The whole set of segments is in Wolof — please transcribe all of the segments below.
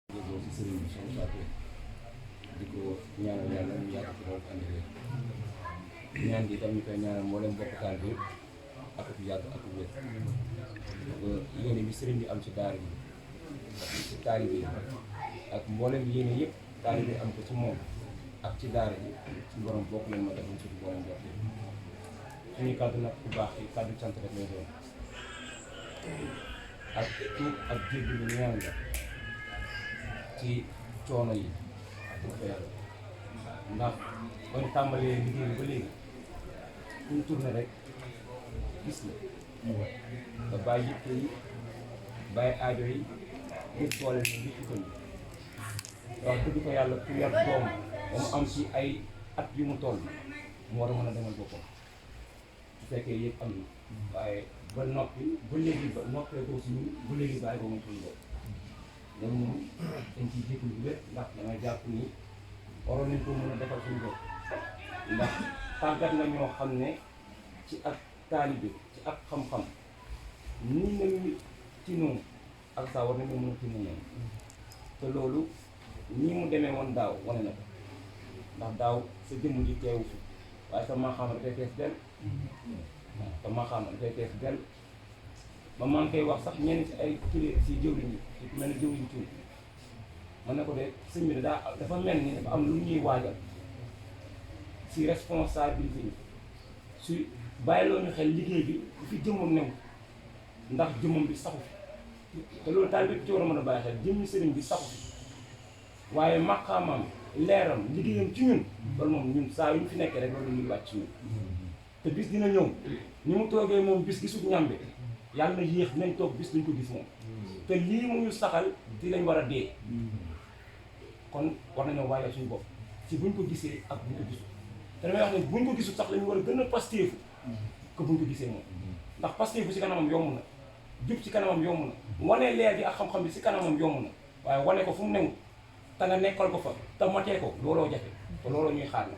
déggoo si sëriñ bi soxna Fatou di ko ñaanal yàlla ñu yàgg ci loolu ànd ak ñaan gi tam ñu koy ñaanal mboolem bokk taal bi ak ak yàgg ak wér yéene bi sëriñ bi am ci daara bi ci taalibe bi ak mboolem yéene yëpp taalibe bi am ko ci moom ak ci daara bi ci borom bokk leen ma defoon suñu borom jot suñuy kàddu nag bu baax yi kàddu cant rek lay doon ak tuub ak jéggalu ñaan la ci coono yi pour ko yàlla ndax ba ñu tàmbalee liggéey ba léegi ñu tourné rek gis la nga bàyyi yitte yi bàyyi aajo yi ngir boole ni ngi ci ko ni wax dëgg ko yàlla ku yar doom ba mu am ci ay at yu mu toll mu war a mën a demal boppam su fekkee yëpp am na waaye ba noppi ba léegi ba noppee ko si ñun ba léegi bàyyi ko moom suñu bopp loolu moom dañ ciy jégalu bu wér ndax damay jàpp ni waroon nañ ko mën a defal suñu bopp ndax tàggat na ñoo xam ne ci ak taalibe ci ak xam-xam nii nañu ci noonu ak saa war nañoo mën a ci noonu te loolu nii mu demee woon daaw wane na ko ndax daaw sa jëmm ji teewu fi waaye sa maaxaama dafay fees del waaw sa maaxaama dafay fees del ba maa ngi koy wax sax ñenn ci ay kili si jëwriñ yi ci mel ne jëwriñ tuuti man ne ko de sëñ bi dafa mel ni dafa am lu ñuy waajal si responsabilité yi su bàyyiloo ñu xel liggéey bi bu fi jëmmam new ndax jëmmam bi saxu fi te loolu taal bi ci war a mën a bàyyi xel jëmmi sëriñ bi saxu fi waaye maqaamam leeram liggéeyam ci ñun loolu moom ñun saa yu ñu fi nekkee rek loolu ñuy wàcc ci ñun te bis dina ñëw ni mu toogee moom bis gisut ñambe yàlla na yéex dinañ toog bis duñ ko gis moom te lii mu ñu saxal ci lañ war a dee kon war nañoo waajal suñu bopp ci buñ ko gisee ak buñ ko gisul te damay wax ne buñ ko gisul sax lañu war a gën a pasteefu que buñ ko gisee moom ndax pasteefu si kanamam yomb na jub ci kanamam yomb na wane leer gi ak xam-xam bi si kanamam yomb na waaye wane ko fu mu newul te nga nekkal ko fa te matee ko looloo jafe te looloo ñuy xaar na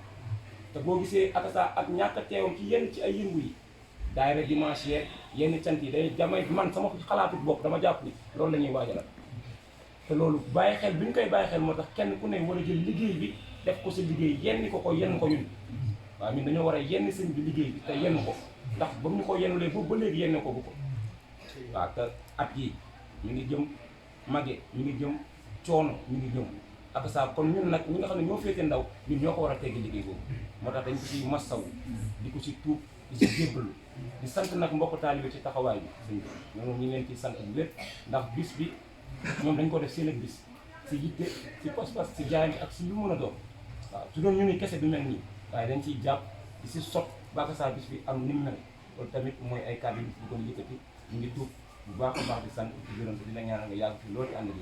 te boo gisee ak sa ak ñàkk a teewam ci yenn ci ay yëngu yi daayira dimanche yeeg yenn cant yi day damay man sama xalaatu bopp dama jàpp ni loolu la ñuy waajalal te loolu bàyyi xel bi ñu koy bàyyi xel moo tax kenn ku ne war a jël liggéey bi def ko sa liggéey yenn ko yenn ko ñun waaw ñun dañoo war a yenn sëñ bi liggéey bi te yenn ko ndax ba mu ñu ko yennulee boobu ba léegi yenn ko bu ko waaw te at yi ñu ngi jëm mage ñu ngi jëm coono ñu ngi jëm ak saa kon ñun nag ñi nga xam ne ñoo féete ndaw ñun ñoo ko war a teggi liggéey boobu moo tax dañ ko ci massaw di ko ci tuub di ci jébbalu di sant nag mbokk taalibe ci taxawaay bi sëñ bi ñoom ñu ngi leen ciy sant bu lépp ndax bis bi ñoom dañ ko def seen ak bis si yitte si pas-pas si jaay ak si lu mën a doon waaw su doon ñu ni kese du mel nii waaye dañ ciy jàpp di si sot baka saa bis bi am ni mu mel loolu tamit mooy ay kàddu yi ko yëkkati ñu ngi tuub bu baax a baax di sant di gërëm di la ñaanal nga yàgg fi loolu ànd ak